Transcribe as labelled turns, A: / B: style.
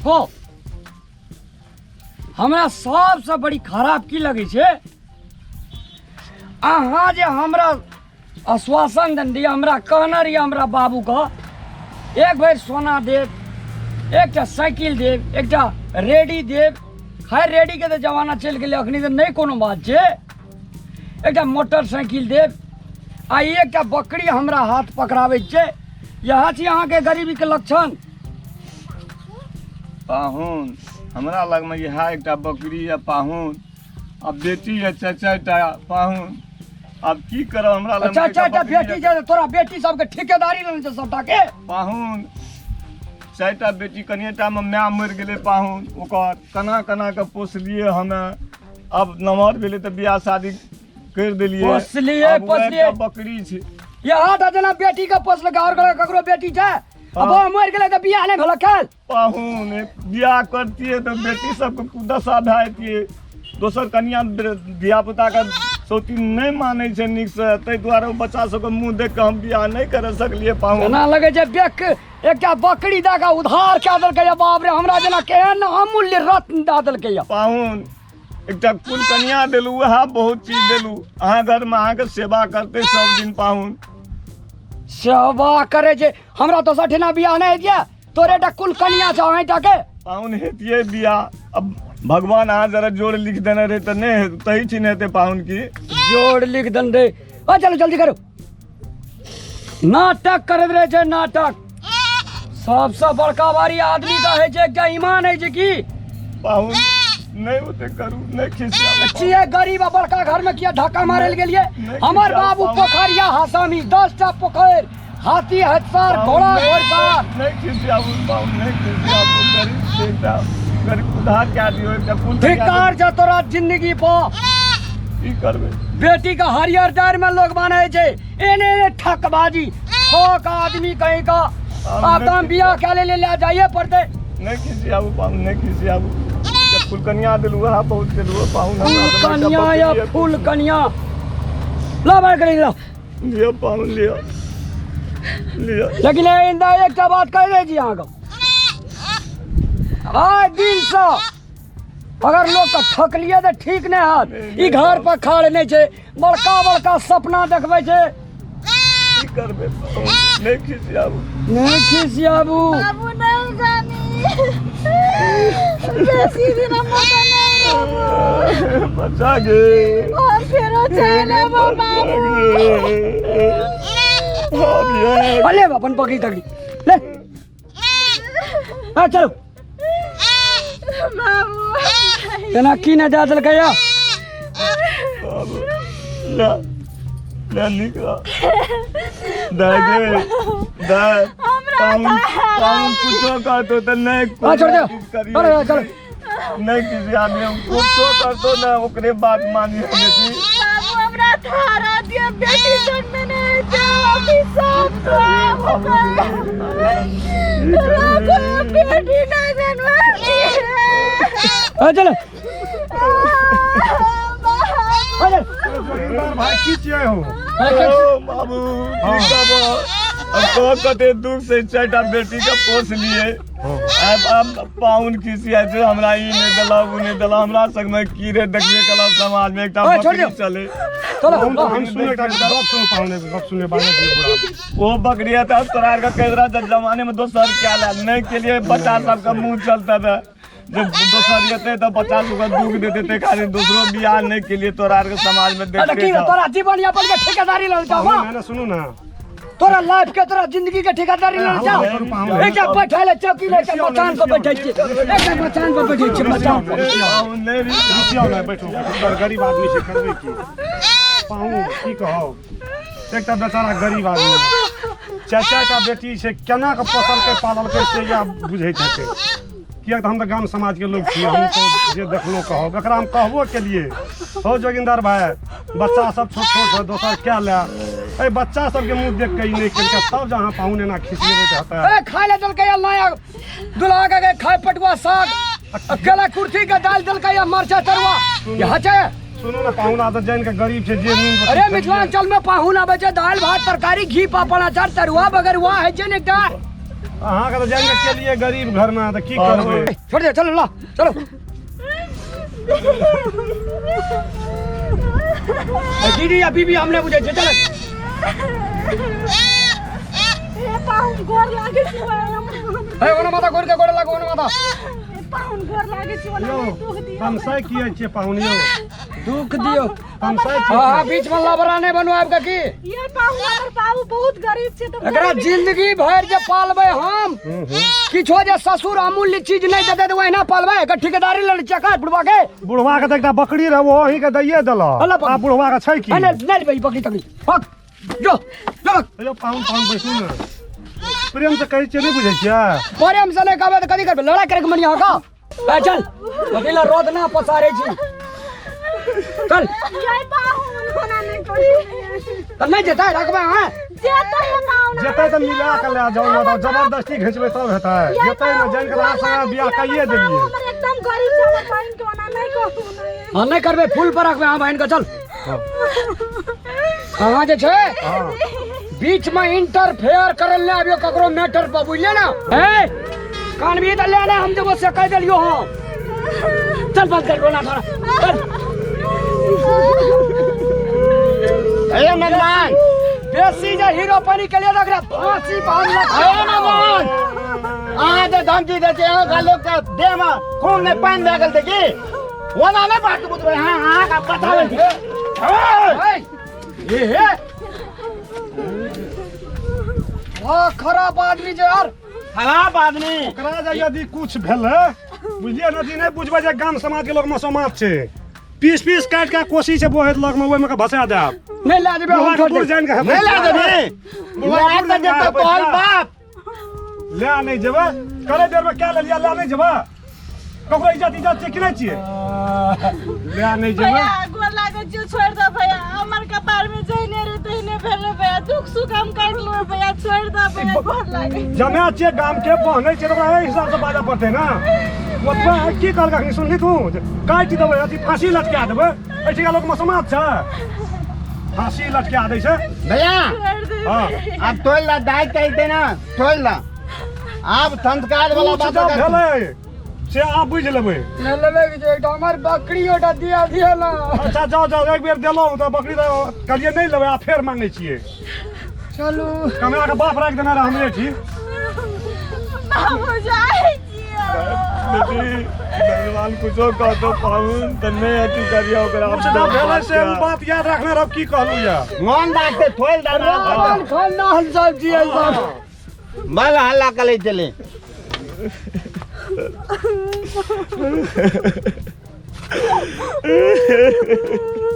A: को हमरा सबसँ बड़ी खराब की लगै छै अहाँ जे हमरा आश्वासन देने रहियै, हमरा कहने रहियै हमरा बाबूके एक भरि सोना देब, एकटा साइकिल देब, एकटा रेडी देब। खैर रेडीके तऽ जमाना चलि गेलै, अखनी तऽ नहि कोनो बात छै। एकटा मोटरसाइकिल देब आ एकटा बकरी हमरा हाथ पकड़ाबै छै। इएह छी अहाँके गरीबीके लक्षण।
B: पाहुन हमरा लगमे इएह एकटा बकरी यऽ पाहुन, आ बेटी यऽ चारि चारिटा पाहुन। आब की करब हमरा लगमे
A: अच्छा
B: एकटा
A: चारिटा
B: बकरी
A: बेटी
B: यऽ।
A: छै तोरा बेटी सबके ठेकेदारी लेने छै सबटा के।
B: पाहुन चारिटा बेटी कनिएटामे माय मरि गेलै पाहुन, ओकर केना केना कऽ पोसलियै हमे। आब नमहर भेलै तऽ बियाह शादी करि देलियै।
A: पोसलियै,
B: आब वएह
A: पोसलियै।
B: एकटा बकरी छै।
A: यहाँ तऽ जेना बेटी के पोसलकै और ककरो बेटी छै? अब
B: हाँ।
A: मरि गेलै तऽ बियाह नहि भेलक काल्हि।
B: पाहुन बियाह करतियै तऽ बेटी सबके कुदशा भए जैतियै। दोसर कनिया धियापुताके सौतीन नहि मानै छै नीकसँ, ताहि दुआरे ओ बच्चा सबके मुँह देख कऽ हम बियाह नहि करऽ सकलियै पाहुन।
A: एना लगै छै बेक एकटा बकरी दऽ कऽ उधार कए देलकै या बाप रे, हमरा जेना केहन अमूल्य रत्न दऽ देलकै या।
B: पाहुन एकटा कुल कनिया देलू, वएह बहुत चीज देलू। अहाँ घरमे अहाँके सेवा करतै सब दिन पाहुन।
A: सेवा करै छै हमरा दोसर ठिना बियाह नहि हेतियै, तोरे टा कुल कनिया छौ अहीं टा के।
B: पाहुन हेतियै बियाह, अब भगवान अहाँ जरा जोड़ लिख देने रहे तऽ नहि हेतै, तही छिन हेतै पाहुन की
A: जोड़ लिख देने रहे। ओ चलो जल्दी करू, नाटक करैत रहै छै नाटक। सबसँ बड़का भारी आदमी के होइ छै एकटा ईमान होइ छै की।
B: पाहुन नहि ओते करू, नहि खिसियाउ।
A: छियै गरीब आ बड़का घर में किया धक्का मारे लए गेलियै?
B: नहि
A: हमर
B: खिसियाउ
A: बाबू
B: पाहुन।
A: पोखरिया हसामी, 10टा पोखरि, हाथी हथसार,
B: पाहुन,
A: घोड़ा
B: नहि-
A: घोड़सार।
B: नहि खिसियाउ पाहुन, नहि खिसियाउ। गरीब छै एकटा, गरीब उधार कए दियौ एकटा कुल कनिया
A: धिक्कार छै तोरा जिंदगी पर।
B: की करबै?
A: बेटी के हरियर डारि में लोग बान्है छै, एने एने ठकबाजी, ठक आदमी कहीं का। आब तऽ हम बियाह कए ले ले जाइए पड़तै।
B: नहि खिसियाबू पाहुन, नहि खिसियाबू। फूल कनिया देलू वएह बहुत देलू पाहुन।
A: फूल कनिया या फूल कनिया ला बाहर करी ला।
B: लिअ पाहुन, लिअ लिअ।
A: लेकिन आइंदा एकटा बात कहि दै छी अहाँके, आइ दिनसँ अगर लोग के ठकलिए तऽ ठीक नहि हत। ई घर पर खाड़ नहि छै, बड़का बड़का सपना देखबै छै।
B: की करबै पाहुन, नहि खिसियाबू।
A: नहि खिसियाबू
C: बाबू, नहीं जानी बेसी दिन हम ओतऽ नहीं रहबो।
B: बच्चा गे
C: और फेरो चलि एबो बाबू।
A: अले अपन पकड़ी तकड़ी ले, हाँ चलो।
C: बाबू
A: तेना की नहि दए देलकै या।
B: ले ले निकला दे गे दे पाहुन, पाहुन कुछो कहतो तऽ नहि।
A: हाँ, छोड़ दे।
B: करिए।
A: अरे, चलो।
B: नहीं किसी आदमी हम कुछो कहतो ना ओकरे बात मानी बेटी।
C: बाबू हमरा थारा दिया, बेटी संग में नहीं जाओ, अभी सब बेटी नहीं देने।
A: हाँ चलो, हाँ चलो।
D: भाई की छियै हो?
B: ओ बाबू की कहबो, अब तो कते दुख से चारिटा बेटी के पोस लिए। अब अब पाहुन खिसिया छै हमरा, ई नहि देला ओ नहि देला। हमरा संग में की रे देखबे कला समाज में एकटा
A: ओए, छोड़
B: बकरी
A: दियौ।
B: चले।
A: चलो।
D: हम हम सुन एकटा गप सुनू पाहुन, एगो गप सुने बाद में दियौ बुढ़ा।
B: ओ बकरी है तो तोरा आर के कह रहा जमाने में दोसर क्या ला नहीं के लिए बच्चा सबके मुंह चलता था। जब दोसर लेते तो बच्चा सबके दुख देते ते खाली दोसरो बियाह नहीं के लिए तोरा आर के समाज में
A: अरे
B: देखते
A: की
B: छौ।
A: तोरा जीवन यापन के ठेकेदारी लग जाओ।
D: पाहुन, नहि, सुनू ना।
A: तोरा लाइफ के तोरा जिंदगी के ठेकेदारी लग जाओ।
D: हम
A: एकटा बैठा ले चौकी ले, एकटा मचान पर बैठै छियै, एकटा मचान पर बैठै छियै, मचान पर।
B: पाहुन नहीं
D: रिसियाउ नहि, बैठू बैठू। बड़ गरीब आदमी छै, करबै की पाहुन? की कहब, एकटा बेचारा गरीब आदमी, चारि चारिटा बेटी छै, केना कऽ पोसलकै पाललकै से इएह बुझैत हेतै। किएक तऽ हम तऽ गाम समाजके लोक छी, हम तऽ जे देखलहुँ कहब। एकरा हम कहबो केलिए, हौ जोगिन्दर भाई, बच्चा सब छोट छोट है, दोसर क्या ले। एहि बच्चा सबके मुँह देख कऽ ई नहि केलकै, तब जे अहाँ पाहुन एना खिसिएबै तऽ हेतै?
A: ए खाय ले देलकै या नया दुल्हा के खाय पटुआ साग आ केला कुर्सी के दाल देलकै या मरचा तरुआ यहाँ छै।
D: सुनू ने पाहुन, आदत जानि कऽ गरीब छै जे नून रोटी
A: अरे मिथिलांचल में पाहुन आबै छै दालि भात तरकारी घी पापड़ अचार तरुआ बगरुआ होइ छै ने एकटा।
D: अहाँके तऽ जानि कऽ केलियै गरीब घरमे तऽ की करबै।
A: छोड़ दे, चलो ला चलो। दीदी या बीबी हमने बुझे छै, चल।
C: हे पाहुन गोर लागे छी।
A: ए ओना माता गोर के गोर लागो, ओना माता।
C: हे पाहुन गोर लागे छी, ओना
D: यौ
C: नहि दुख दियौ।
D: तमसाइ किए छियै पाहुन यौ?
A: दुख दियो।
D: तमसाइ छियै?
A: हाँ, बीच में लबरा नहीं बनो आबि के की।
C: ये पाहुन हमर बाबू बहुत गरीब छै तऽ
A: एकरा जिंदगी भरि जे पालबै हम, किछो जे ससुर अमूल्य चीज नहीं देते तऽ ओहिना पालबै। एकर ठेकेदारी लेने छियै का बुढ़वा के?
D: बुढ़वा के तऽ एकटा बकरी रहै, ओ अहींके दैये देलक।
A: अल्लाह
D: आ बुढ़वा के छै की?
A: नहीं नहीं लेबै ई बकरी तकरी, हक जो जो भग।
D: यौ पाहुन पाहुन बैसू ने, प्रेम से कहै छियै, नहि बुझै छियै?
A: प्रेम से नहीं कहबै तऽ कथी करबै? लड़ाई करे के मन यहाँ का? ए चल, कथी ला रोद ना पसारे छी, चल।
C: ये पाहुन ओना नहि करू।
A: तऽ नहीं जेतै, रखबै अहाँ?
C: जेतै हे पाहुन।
D: जेतै तऽ मिला के लए जाउ ने, तऽ जबरदस्ती घिचबै तब हेतै?
C: ये
D: जेतै ने, जानि कऽ अहाँ संगे बियाह कैये देलियै।
C: हमर एकदम गरीब छै, हमर बहिन के ओना नहि करू।
A: हाँ, नहीं करबै, फूल पर रखबै अहाँ बहिन के। चल अहाँ जे छै बीच में इंटरफेयर करल नहि आबियो ककरो मैटर पर, बुझलियै ने? ए कान भी तऽ ले ले, हम जेबो से कहि देलियो। हम चल, बंद कर रोना धोना, चल।
E: ए नंदन,
A: बेसी जे हीरो पानी के लिए ओकरा फांसी पर हम
E: ए नंदन, अहाँ जे धमकी दै छियै, अहाँके लोकके देहमे खून नहि पानि भए गेल छै की? ओना नहि बात बुझबै। हाँ, अहाँके बताबै छी।
A: ए हे वाह, खराब आदमी छै यार,
E: खराब आदमी।
D: ओकरा जे यदि कुछ भेलै, बुझलियै ने, यदि नहि बुझबै जे गाम समाज के लोक मसोमात छै, पीस पीस काटि के कोसी छै बोहैत लगमे, ओहिमे के भसा देब।
A: नहीं ला जेबै हम, छोड़
D: बुढ़
A: दे।
D: जानि के
E: नहि लए जेबही? लए तऽ जेतौ तोहर बाप।
D: ले नहि जेबै? करे बेरमे क्या लेलियै, ले नहि जेबै? ककरो इज्जत इज्जत छै कि नहि छियै? ले नहि जेबै?
C: भैया गोर लागै छियौ, छोड़ि दे भैया। हमर कपार में जहिने रहे तहिने भेल रहे भैया। दुख सुख हम काटलहुँ भैया, छोड़ि दे भैया, गोर लागै।
D: जमा छियै गाम के, बहनै छियै तऽ ओकरा एहि हिसाबसँ बाजऽ पड़तै ने। ओतबा की कहलक अखनी सुनली तू? जे काटि देबै, अथी फांसी लटका देबै। एहिठिका लोक मसोमात छै, फांसी लटका दै छै।
E: भैया।
C: छोड़ि दे।
D: हँ।
E: आब तोड़ि ला, दाइ कहते ने तोड़ि ला, आब संस्कार वाला
D: कुछ
E: बात
D: जब भेलै से अहाँ बुझि लेबै।
A: नहि लेबै के छै, एकटा हमर बकरी ओटा दिया दिया ना।
D: अच्छा जाउ जाउ, एक बेर देलहुँ तऽ बकरी तऽ कहलियै नहि लेबै, आ फेर मांगै छियै।
A: चलू।
D: कमरा के बाप राखि देने रहै हमरे ठीक।
C: बाबू जाइ छियौ।
B: बेटी, भगवान कुछो कहतो पाहुन तऽ नहि अथी करियौ ओकरा।
D: कुछ जब भेलै से ओ बात याद रखने रहब, की कहलहुँ या
E: मोन राखते थोड़ि दे।
A: अपन खानदान सब जियै सब।
E: बल हल्ला करै छलै।